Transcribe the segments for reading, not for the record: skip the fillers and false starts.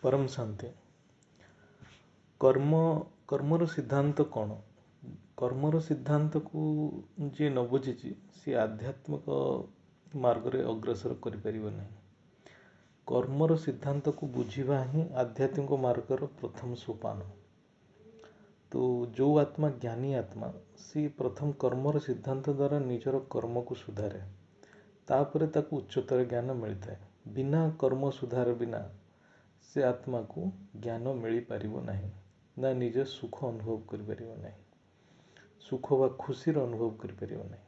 ପରମ ଶାନ୍ତି। କର୍ମର ସିଦ୍ଧାନ୍ତ କ'ଣ? କର୍ମର ସିଦ୍ଧାନ୍ତକୁ ଯିଏ ନ ବୁଝିଛି ସିଏ ଆଧ୍ୟାତ୍ମିକ ମାର୍ଗରେ ଅଗ୍ରସର କରିପାରିବ ନାହିଁ। କର୍ମର ସିଦ୍ଧାନ୍ତକୁ ବୁଝିବା ହିଁ ଆଧ୍ୟାତ୍ମିକ ମାର୍ଗର ପ୍ରଥମ ସୋପାନ। ତ ଯେଉଁ ଆତ୍ମା ଜ୍ଞାନୀ ଆତ୍ମା, ସିଏ ପ୍ରଥମ କର୍ମର ସିଦ୍ଧାନ୍ତ ଦ୍ୱାରା ନିଜର କର୍ମକୁ ସୁଧାରେ, ତାପରେ ତାକୁ ଉଚ୍ଚତର ଜ୍ଞାନ ମିଳିଥାଏ। ବିନା କର୍ମ ସୁଧାର ବିନା ସେ ଆତ୍ମାକୁ ଜ୍ଞାନ ମିଳିପାରିବ ନାହିଁ, ନା ନିଜ ସୁଖ ଅନୁଭବ କରିପାରିବ ନାହିଁ, ସୁଖ ବା ଖୁସିର ଅନୁଭବ କରିପାରିବ ନାହିଁ।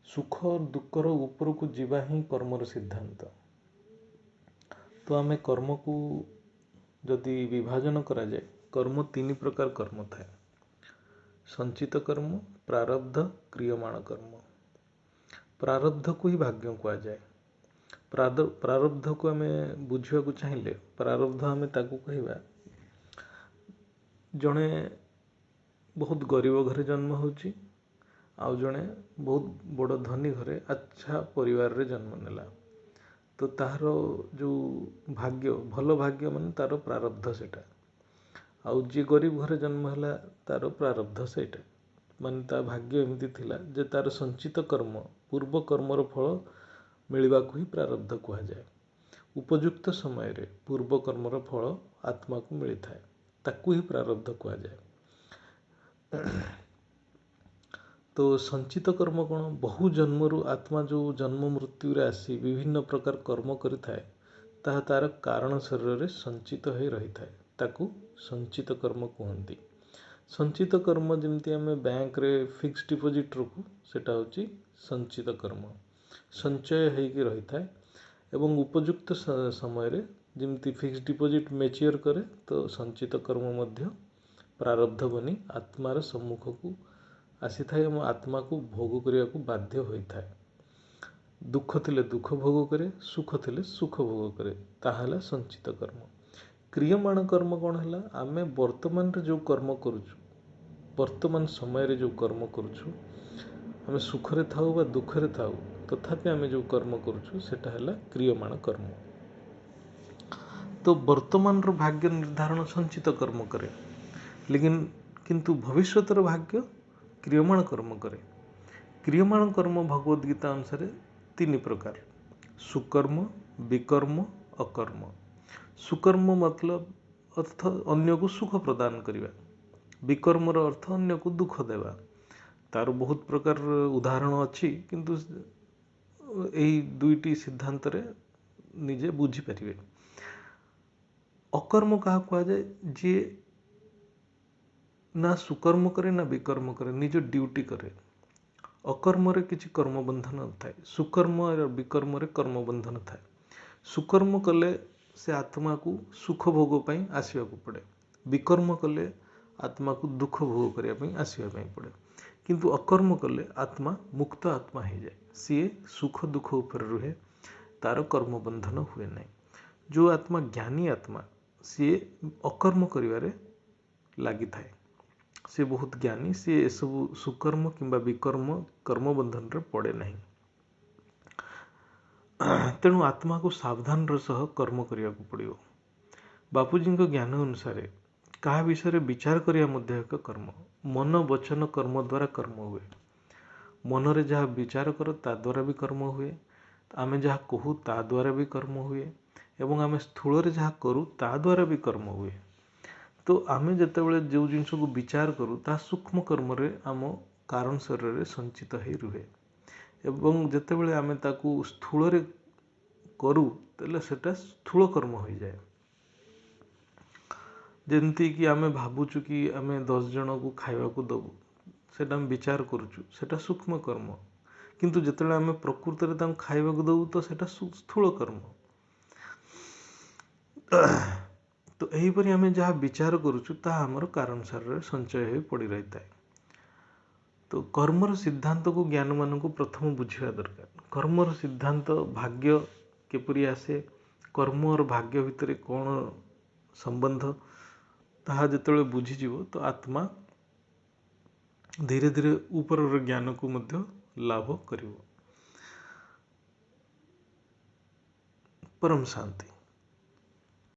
ସୁଖ ଦୁଃଖର ଉପରକୁ ଯିବା ହିଁ କର୍ମର ସିଦ୍ଧାନ୍ତ। ତ ଆମେ କର୍ମକୁ ଯଦି ବିଭାଜନ କରାଯାଏ, କର୍ମ ତିନି ପ୍ରକାର କର୍ମ ଥାଏ: ସଞ୍ଚିତ କର୍ମ, ପ୍ରାରବ୍ଧ, କ୍ରିୟମାଣ କର୍ମ। ପ୍ରାରବ୍ଧକୁ ହିଁ ଭାଗ୍ୟ କୁହାଯାଏ। ପ୍ରାରବ୍ଧକୁ ଆମେ ବୁଝିବାକୁ ଚାହିଁଲେ, ପ୍ରାରବ୍ଧ ଆମେ ତାକୁ କହିବା, ଜଣେ ବହୁତ ଗରିବ ଘରେ ଜନ୍ମ ହେଉଛି ଆଉ ଜଣେ ବହୁତ ବଡ଼ ଧନୀ ଘରେ ଆଚ୍ଛା ପରିବାରରେ ଜନ୍ମ ନେଲା, ତ ତାହାର ଯେଉଁ ଭାଗ୍ୟ, ଭଲ ଭାଗ୍ୟ ମାନେ ତାର ପ୍ରାରବ୍ଧ ସେଇଟା। ଆଉ ଯିଏ ଗରିବ ଘରେ ଜନ୍ମ ହେଲା ତାର ପ୍ରାରବ୍ଧ ସେଇଟା, ମାନେ ତା ଭାଗ୍ୟ ଏମିତି ଥିଲା ଯେ ତାର ସଞ୍ଚିତ କର୍ମ, ପୂର୍ବ କର୍ମର ଫଳ ମିଳିବାକୁ ହିଁ ପ୍ରାରବ୍ଧ କୁହାଯାଏ। ଉପଯୁକ୍ତ ସମୟରେ ପୂର୍ବ କର୍ମର ଫଳ ଆତ୍ମାକୁ ମିଳିଥାଏ, ତାକୁ ହିଁ ପ୍ରାରବ୍ଧ କୁହାଯାଏ। ତ ସଞ୍ଚିତ କର୍ମ କ'ଣ? ବହୁ ଜନ୍ମରୁ ଆତ୍ମା ଯେଉଁ ଜନ୍ମ ମୃତ୍ୟୁରେ ଆସି ବିଭିନ୍ନ ପ୍ରକାର କର୍ମ କରିଥାଏ, ତାହା ତାର କାରଣ ଶରୀରରେ ସଞ୍ଚିତ ହୋଇ ରହିଥାଏ, ତାକୁ ସଞ୍ଚିତ କର୍ମ କୁହନ୍ତି। ସଞ୍ଚିତ କର୍ମ ଯେମିତି ଆମେ ବ୍ୟାଙ୍କରେ ଫିକ୍ସଡ ଡିପୋଜିଟ୍ ରଖୁ, ସେଟା ହେଉଛି ସଞ୍ଚିତ କର୍ମ, ସଞ୍ଚୟ ହେଇକି ରହିଥାଏ। ଏବଂ ଉପଯୁକ୍ତ ସମୟରେ ଯେମିତି ଫିକ୍ସଡ ଡିପୋଜିଟ୍ ମେଚିଓର କରେ, ତ ସଞ୍ଚିତ କର୍ମ ମଧ୍ୟ ପ୍ରାରବ୍ଧ ବନି ଆତ୍ମାର ସମ୍ମୁଖକୁ ଆସିଥାଏ ଏବଂ ଆତ୍ମାକୁ ଭୋଗ କରିବାକୁ ବାଧ୍ୟ ହୋଇଥାଏ। ଦୁଃଖ ଥିଲେ ଦୁଃଖ ଭୋଗ କରେ, ସୁଖ ଥିଲେ ସୁଖ ଭୋଗ କରେ, ତାହା ହେଲା ସଞ୍ଚିତ କର୍ମ। କ୍ରିୟମାଣ କର୍ମ କ'ଣ ହେଲା? ଆମେ ବର୍ତ୍ତମାନରେ ଯେଉଁ କର୍ମ କରୁଛୁ, ବର୍ତ୍ତମାନ ସମୟରେ ଯେଉଁ କର୍ମ କରୁଛୁ, ଆମେ ସୁଖରେ ଥାଉ ବା ଦୁଃଖରେ ଥାଉ, ତଥାପି ଆମେ ଯେଉଁ କର୍ମ କରୁଛୁ ସେଟା ହେଲା କ୍ରିୟମାଣ କର୍ମ। ତ ବର୍ତ୍ତମାନର ଭାଗ୍ୟ ନିର୍ଦ୍ଧାରଣ ସଞ୍ଚିତ କର୍ମ କରେ, ଲେକିନ କିନ୍ତୁ ଭବିଷ୍ୟତର ଭାଗ୍ୟ କ୍ରିୟମାଣ କର୍ମ କରେ। କ୍ରିୟମାଣ କର୍ମ ଭଗବତ ଗୀତା ଅନୁସାରେ ତିନି ପ୍ରକାର: ସୁକର୍ମ, ବିକର୍ମ, ଅକର୍ମ। ସୁକର୍ମ ମତଲବ ଅର୍ଥ ଅନ୍ୟକୁ ସୁଖ ପ୍ରଦାନ କରିବା, ବିକର୍ମର ଅର୍ଥ ଅନ୍ୟକୁ ଦୁଃଖ ଦେବା। ତାର ବହୁତ ପ୍ରକାର ଉଦାହରଣ ଅଛି, କିନ୍ତୁ ଏଇ ଦୁଇଟି ସିଦ୍ଧାନ୍ତରେ ନିଜେ ବୁଝିପାରିବେ। ଅକର୍ମ କାହାକୁ କୁହାଯାଏ? ଯିଏ ନା ସୁକର୍ମ କରେ ନା ବିକର୍ମ କରେ, ନିଜ ଡ୍ୟୁଟି କରେ। ଅକର୍ମରେ କିଛି କର୍ମବନ୍ଧନ ନଥାଏ, ସୁକର୍ମ ବିକର୍ମରେ କର୍ମବନ୍ଧନ ଥାଏ। ସୁକର୍ମ କଲେ ସେ ଆତ୍ମାକୁ ସୁଖ ଭୋଗ ପାଇଁ ଆସିବାକୁ ପଡ଼େ, ବିକର୍ମ କଲେ ଆତ୍ମାକୁ ଦୁଃଖ ଭୋଗ କରିବା ପାଇଁ ଆସିବା ପାଇଁ ପଡ଼େ। କିନ୍ତୁ ଅକର୍ମ କଲେ ଆତ୍ମା ମୁକ୍ତ ଆତ୍ମା ହେଇଯାଏ, ସିଏ ସୁଖ ଦୁଃଖ ଉପରେ ରୁହେ, ତାର କର୍ମବନ୍ଧନ ହୁଏ ନାହିଁ। ଯେଉଁ ଆତ୍ମା ଜ୍ଞାନୀ ଆତ୍ମା, ସିଏ ଅକର୍ମ କରିବାରେ ଲାଗିଥାଏ, ସିଏ ବହୁତ ଜ୍ଞାନୀ, ସିଏ ଏସବୁ ସୁକର୍ମ କିମ୍ବା ବିକର୍ମ କର୍ମବନ୍ଧନରେ ପଡ଼େ ନାହିଁ। ତେଣୁ ଆତ୍ମାକୁ ସାବଧାନର ସହ କର୍ମ କରିବାକୁ ପଡ଼ିବ। ବାପୁଜୀଙ୍କ ଜ୍ଞାନ ଅନୁସାରେ କାହା ବିଷୟରେ ବିଚାର କରିବା ମଧ୍ୟ ଏକ କର୍ମ। ମନ ବଚନ କର୍ମ ଦ୍ୱାରା କର୍ମ ହୁଏ। ମନରେ ଯାହା ବିଚାର କର ତା ଦ୍ୱାରା ବି କର୍ମ ହୁଏ, ଆମେ ଯାହା କହୁ ତା ଦ୍ୱାରା ବି କର୍ମ ହୁଏ, ଏବଂ ଆମେ ସ୍ଥୂଳରେ ଯାହା କରୁ ତା ଦ୍ୱାରା ବି କର୍ମ ହୁଏ। ତ ଆମେ ଯେତେବେଳେ ଯେଉଁ ଜିନିଷକୁ ବିଚାର କରୁ ତାହା ସୂକ୍ଷ୍ମ କର୍ମରେ ଆମ କାରଣ ଶରୀରରେ ସଞ୍ଚିତ ହେଇ ରୁହେ, ଏବଂ ଯେତେବେଳେ ଆମେ ତାକୁ ସ୍ଥୂଳରେ କରୁ ତାହେଲେ ସେଟା ସ୍ଥୂଳ କର୍ମ ହୋଇଯାଏ। ଯେମିତିକି ଆମେ ଭାବୁଛୁ କି ଆମେ 10 ଜଣକୁ ଖାଇବାକୁ ଦେବୁ, ସେଇଟା ଆମେ ବିଚାର କରୁଛୁ, ସେଇଟା ସୂକ୍ଷ୍ମ କର୍ମ। କିନ୍ତୁ ଯେତେବେଳେ ଆମେ ପ୍ରକୃତରେ ତାଙ୍କୁ ଖାଇବାକୁ ଦେବୁ ତ ସେଇଟା ସ୍ଥୂଳ କର୍ମ। ତ ଏହିପରି ଆମେ ଯାହା ବିଚାର କରୁଛୁ ତାହା ଆମର କାରଣ ଶରୀରରେ ସଞ୍ଚୟ ହୋଇ ପଡ଼ି ରହିଥାଏ। ତ କର୍ମର ସିଦ୍ଧାନ୍ତକୁ ଜ୍ଞାନମାନଙ୍କୁ ପ୍ରଥମ ବୁଝିବା ଦରକାର। କର୍ମର ସିଦ୍ଧାନ୍ତ, ଭାଗ୍ୟ କିପରି ଆସେ, କର୍ମର ଭାଗ୍ୟ ଭିତରେ କ'ଣ ସମ୍ବନ୍ଧ, ତାହା ଯେତେବେଳେ ବୁଝିଯିବ ତ ଆତ୍ମା ଧୀରେ ଧୀରେ ଉପରର ଜ୍ଞାନକୁ ମଧ୍ୟ ଲାଭ କରିବ। ପରମ ଶାନ୍ତି।